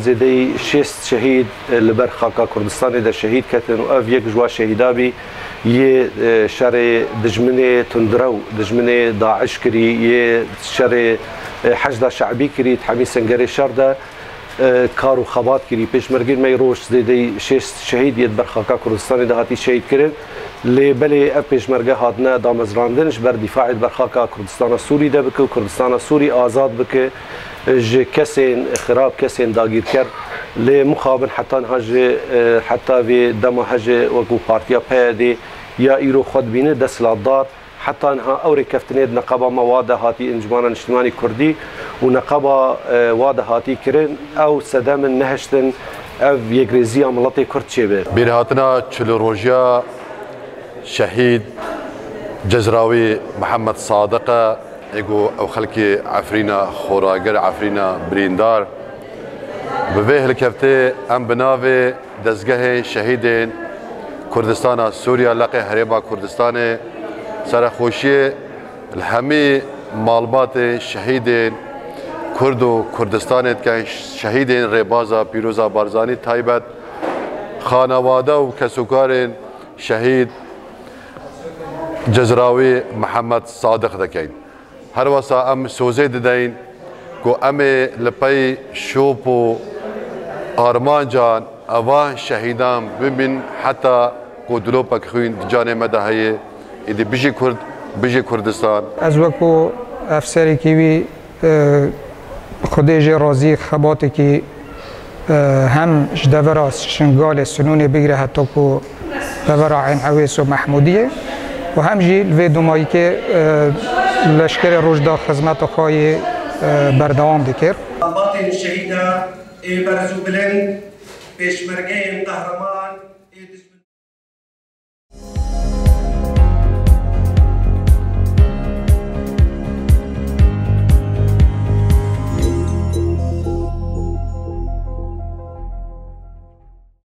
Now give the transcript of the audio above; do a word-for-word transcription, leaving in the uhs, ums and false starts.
Zêdeyî şêst şehîd, e, li ber xaka Kurdistanê de şehîd ketin û ev yek ji wa şehîda bî yê, e, şerê dijminê tundrew, dijminê DAIŞ kirî, yê şerê, e, Heşda Şe'bî kirî, di hemî sengerê şer de, e, kar û xebat kirî. Pêşmergên me yê roj zêdeyî şêst şehîd yê di ber xaka Kurdistanê de hatî şehîd kirin. Lê belê ev pêşmerge hatine damezrandin ji ber dîfaê di ber xaka Kurdistana Sûrî de bike û Kurdistana Sûrî azad bike ji kesên xirab, kesên dagîrker. Lê mixabin heta niha ji, e, heta vê dema hejê wekû partiya P Y D ya îro xwe dibîne desthilatdar, heta niha ew rêkeftinê di neqeba me wa de hatî, Encûmena Niştimanî Kurdî û neqeba, e, wa de hatî kirin, ew sedem in nehiştin ev yekrêziya miletê Kurd çêbe. Bîrhatina çil rojiya şehîd Cezrawî Mihemed Sadiq e, ê ku ew xelkê Efrîna xoragir, Efrîna birîndar. Bi vê hilkeftê em bi navê Dezgehê Şehîdên Kurdistana Sûriya Leqê Herêma Kurdistanê serexweşiyê li hemî malbatê şehîdên Kurd û Kurdistanê dikin, şehîdên rêbaza pîroza Barzanî taybet, xanewade û kesûkarên şehîd Cezrawî Mihemed Sadiq dikin. Her wesa em sozê dideyin ku em ê li pey şop û armancan evan şehîdan bibin heta ku dilopek xwîn di canê me de heye. Êdî bijî Kurd, bijî Kurdistan. Ez wekû efserekî wî, e, Xwedê jê razî, xebatekî, e, hem ji devera Şingalê, Sinûnê bigire heta ku devera Eyn Ewês û Mehmûdiyê û hem jî li vê domayîkê, e, leşkerê Rojda xizmeta xwe yê, e, berdewam dikir. Xebatên şehîda ê berz û bilind, pêşmergeyên qehreman.